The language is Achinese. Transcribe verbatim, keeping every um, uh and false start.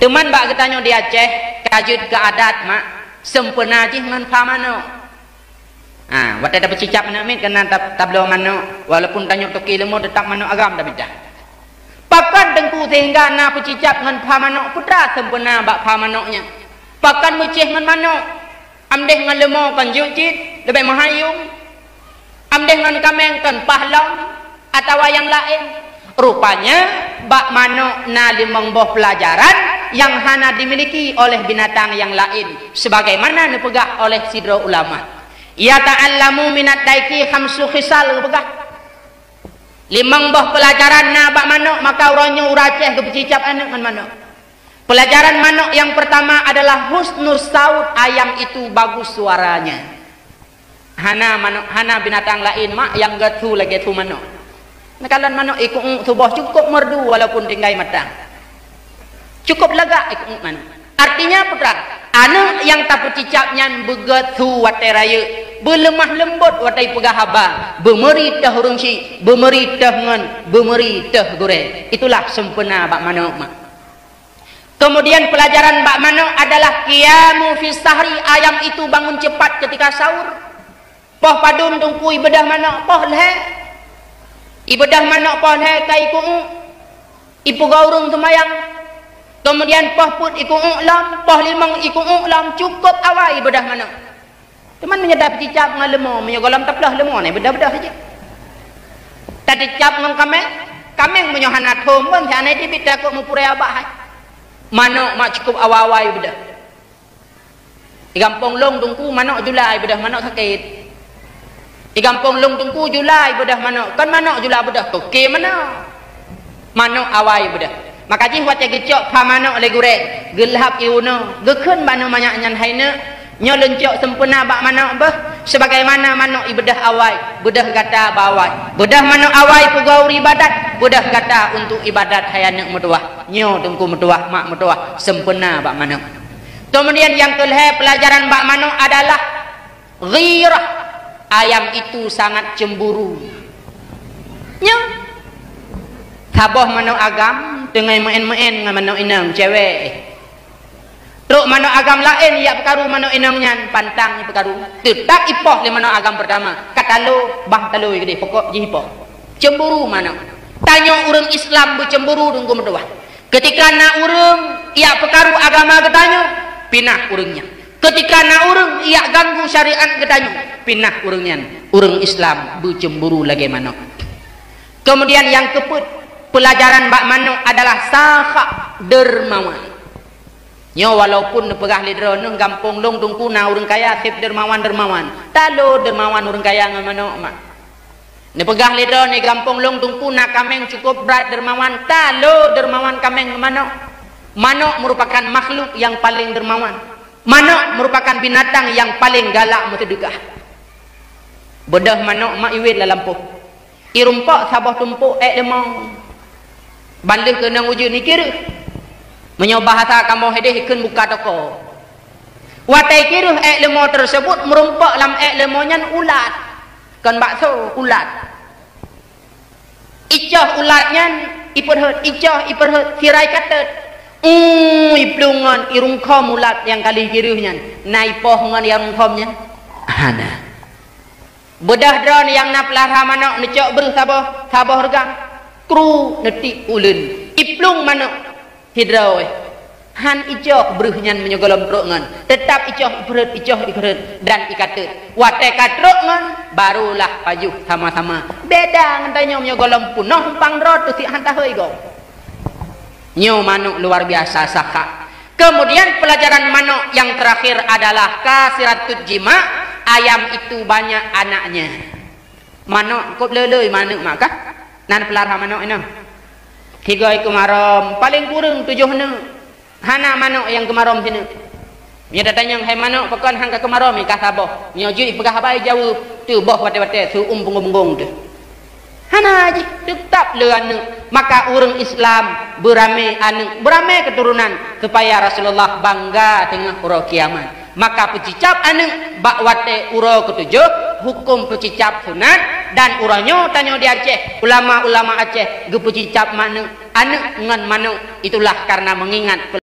Teuma bak geutanyoe di Aceh, ka jeuet keu adat mak, sempena jih ngon pha manok. Ha, watée tapeucicab aneuk miet keunan tab-, tabloe manok, walaupun tanyoe toke leumo, teutap manok agam tabidah. Pakon teungku sehingga na peucicab ngon pha manok, peue teuma sempena bak pha manok nyan? Pakon meucéh ngon manok? Amdeh ngon leumo kon jeuet cit, leubeh meuhai yuem. Amdeh ngon kaméng kon paih lom, atawa nyang laén. Rupanya, bak manok na limong boh peulajaran nyang hana dimiliki oleh binatang nyang laén, sebagaimana neupeugah oleh sidroe ulama. "Yata'allamu minad daiki khamsu khisal," geupeugah. Limong boh peulajaran na bak manok, maka uroe nyoe ureuëng Aceh geupeucicab aneuk ngon manok. Peulajaran manok nyang peurtama adalah husnus saut, ayam itu bagus suaranya. Hana manok, hana binatang laén mak nyang geuthu lagée thu manok. Neukalon manok ikuek suboh cukup merdu walaupun tinggai matang. Cukup lagak ikuek manok. Artinya peue teuma, aneuk nyang tapeucicab nyan beugeuthu watée rayeuk, beuleumah leumbot watée peugah haba, beumeuri teuh ureuëng syik, beumeuri teuh ngon, beumeuri teuh gurée. Itulah sempena bak manok mak. Kemudian peulajaran bak manok adalah qiyamu fis sahri, ayam itu bangun cepat ketika sahur. Poh padum teungku ibeudoh manok, poh lhée. Ibeudoh manok poh lhée ka ikuek, ipeugah ureuëng seumayang. Kemudian poh peuet ikuek lom, poh limong ikuek lom, cukup awai ibeudoh manok. Teuma meunyoe tapeucicab ngon leumo, meunyoe gohlom taploh leumo nyan beudoh-beudoh saja. Tapeucicab ngon kaméng, kaméng meunyoe hana thom pun, hana teubiet takot meupurée abah hai. Manok mak cukup awai-awai beudoh. Di gampông lôn teungku manok julai beudoh, manok sakét. Di gampông lôn teungku julai beudoh manok, kon manok julai beudoh, toke manok. Manok awai beudoh. Maka jih watée geucok pha manok lé gurée, geulhab ié unoe, geukheun bak aneuk manyak nyan, "Hai neuk, nyoe lôn cok sempena bak manok beuh, sebagaimana manok ibeudoh awai, beudoh gata bak awai. Beudoh manok awai peugah ureuëng ibadat, beudoh gata untuk ibadat hai aneuk meutuwah." Nyoe teungku meutuwah, mak meutuwah, sempena bak manok. Kemudian nyang keulhée peulajaran bak manok adalah ghirah, ayam itu sangat cemburu. Nyoe saboh manok agam teungoh meuén-meuén ngon manok inong cewek. Trok manok agam laén jak peukaru manok inong nyan, pantang peukaru. Teutap ipoh lé manok agam peurtama, ka talo, bah talo keudeh, pokok jih ipoh. Cemburu manok. Tanyoe ureuëng Islam beucemburu teungku meutuwah. Keutika na ureuëng jak peukaru agama geutanyoe, pinah ureuëng nyan. Keutika na ureuëng jak ganggu syariat geutanyoe, pinah ureuëng nyan. Ureuëng Islam beucemburu lagée manok. Kemudian nyang keupeuet, peulajaran bak manok adalah sakha, dermawan. Nyoe walaupun neupeugah lé droeneuh gampông lôn teungku na ureuëng kaya seb dermawan-dermawan. Talo dermawan ureuëng kaya ngon manok mak. Neupeugah lé droeneuh gampông lôn teungku na kaméng cukup brat dermawan, talo dermawan kaméng ngon manok. Manok meurupakan makhluk nyang paleng dermawan. Manok meurupakan binatang nyang paleng galak meuseudeukah. Beudoh manok mak iwet lam lampôh. Irumpok saboh tumpôk ék leumo. Ban lheueh keunong ujeuen ikireuh. Meunyoe bahasa kamoe hideh ikheun buka toko. Watée kireuh ék leumo teuseubut, meurumpok lam ék leumo nyan ulat. Kon bakso, ulat. Icoh ulat nyan, ipeurhot, icoh, ipeurhot, sirai katet. Uu, iplueng ngon irungkhom ulat nyang ka lheueh kireuh nyan. Na ipoh ngon irungkhom nyan? Hana. Beudoh droeneuh nyang na peulara manok neucok breuh saboh, saboh reugang. Kru neutik uleuen. Iplueng manok. Sidroe, han icoh breuh nyan meunyoe gohlom trok ngon, teutap icoh ipeurhot, icoh ipeurhot dan ikateut. Watée ka trok ngon, barulah pajoh sama-sama. Beda ngon tanyoe meunyoe gohlom peunoh umpang droe teusiek han tahôi gob. Nyoe manok luar biasa sakha. Kemudian pelajaran manok yang terakhir adalah kasiratul jima, ayam itu banyak anaknya. Manok kop lelei manok mak kah? Nan peulara manok inong. Tiga ikeu marom, paling kureueng tujoh neuk. Hana manok nyang keumarom sineuk. Meunyoe tatanyong hai manok pakon han ka keumarom, ikah saboh. Meunyoe jeuet ipeugah haba ijaweueb, teuboh watée-watée seu-uem punggong-punggong teuh. Hana jih, teutap le aneuk. Maka ureuëng Islam beuramé aneuk, beuramé keuturonan supaya Rasulullah bangga teungoh uroe kiamat. Maka peucicab aneuk bak watée uroe keutujoh, huköm peucicab sunat, dan uroe nyoe tanyoe di Aceh, ulama-ulama Aceh geupeucicab manok, aneuk ngon manok, itulah karena mengingat